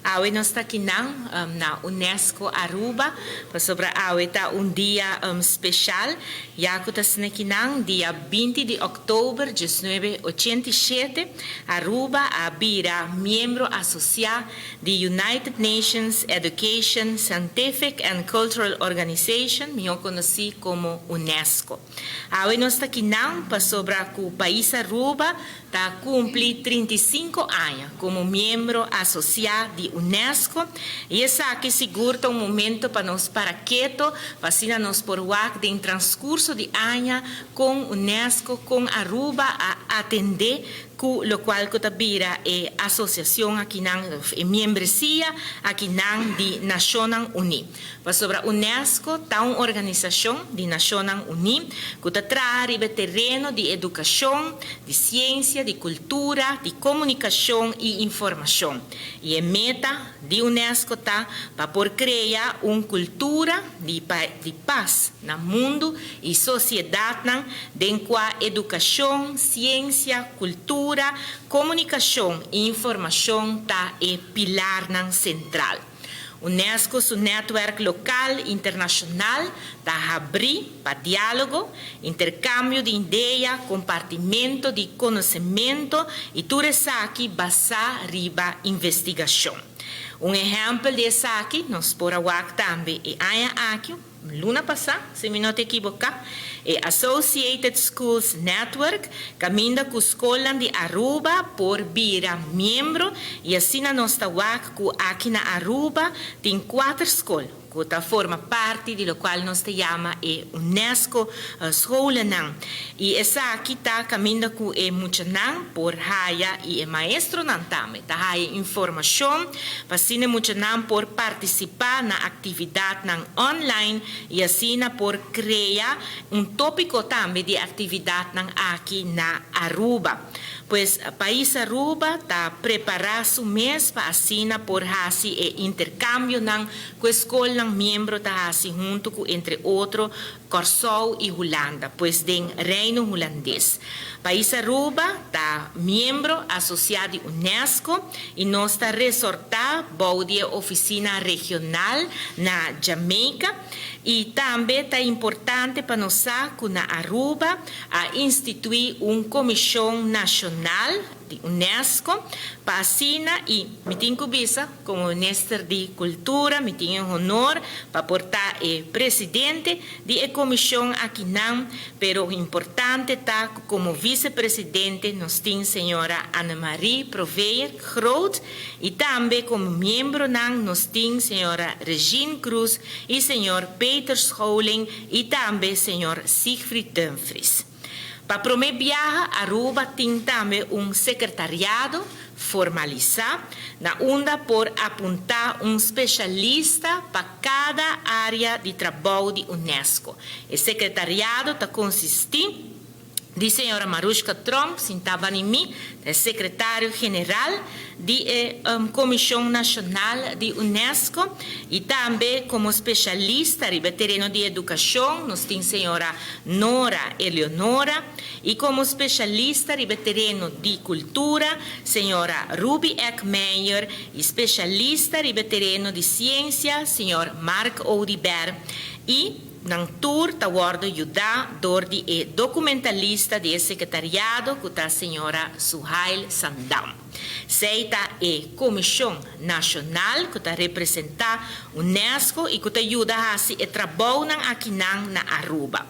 Awe nos ta akinan na UNESCO Aruba, pasobra awe ta un dia special, ya cu ta akinan dia 20 di october 1987, Aruba a bira miembro asocia di United Nations Education, Scientific and Cultural Organization, miho conoci como UNESCO. Awe nos ta akinan pasobra cu pais Aruba ta cumpli 35 aña como miembro asocia di UNESCO y esaki sigur ta un momento pa nos para keto, pa asina nos por wak den transcurso di aña con UNESCO, con Aruba a atende cu locual cu ta bira e asociacion akinan, e membresia akinan di Nacionnan Uni. Pasobra UNESCO ta un organisacion di Nacionnan Uni cu ta traha riba tereno di educacion, di ciencia, di cultura, di comunicacion y informacion. Y e meta di UNESCO ta pa por crea un cultura di paz na mundo y sociedad den cua educacion, ciencia, cultura, comunicacion y informacion ta e pilar central. UNESCO su netwerk local internacional ta habri pa dialogo, intercambio di idea, compartimento di conocemento y tur esaki basa riba investigacion. Un ehempel di esaki, nos por a wak tambe e aña aki, luna pasa, si mi no ta ekivoca, e Associated Schools Network, caminda cu scol di Aruba por bira miembro y asina nos ta wak cu aki na Aruba tin cuater scol cu ta forma parti di locual nos ta yama e UNESCO scholen. Y esaki ta caminda cu e muchanan por haya y e maestronan tambe ta haya informacion pa asina muchanan por participa na actividadnan online y asina por crea un topico tambe di actividadnan aki na Aruba. Pues pais Aruba ta prepara su mes pa asina por hasi e intercambionan cu scolnan miembro ta hasi hunto cu, entre otro, Corsou y Hulanda, pues den Reino Hulandes. Pais Aruba ta miembro asocia di UNESCO y nos ta resorta bou di oficina regional na Jamaica y tambe ta importante pa nos cu na Aruba a institui un comision nacional di UNESCO pa asina, y mi tin cu bisa, como minister di Cultura, mi tin e honor pa por ta e presidente di e comision akinan, pero importante ta como vicepresidente nos tin señora Annemarie Proveer Groot y tambe como miembronan nos tin señora Regine Cruz y señor Peter Scholing y tambe señor Siegfried Dumfries. Pa prome biaha, Aruba tin tambe un secretariado formalisa, na unda por apunta un specialista pa cada area di trabou di UNESCO. E secretariado ta consisti di señora Marushka Tromp, sinta band'i mi, secretario general di Comision Nacional di UNESCO, y tambe como specialista riba tereno di educacion, nos tin señora Nora Eleonora, y como specialista riba tereno di cultura, señora Ruby Eckmeyer, y specialista riba tereno di ciencia, señor Mark Oduber, y nan tur ta wordo yuda door di e documentalista di secretariado, cu ta señora Suhail Sandam. Esey ta e Comision Nacional cu ta representa UNESCO y cu ta yuda hasi e trabounan akinan na Aruba.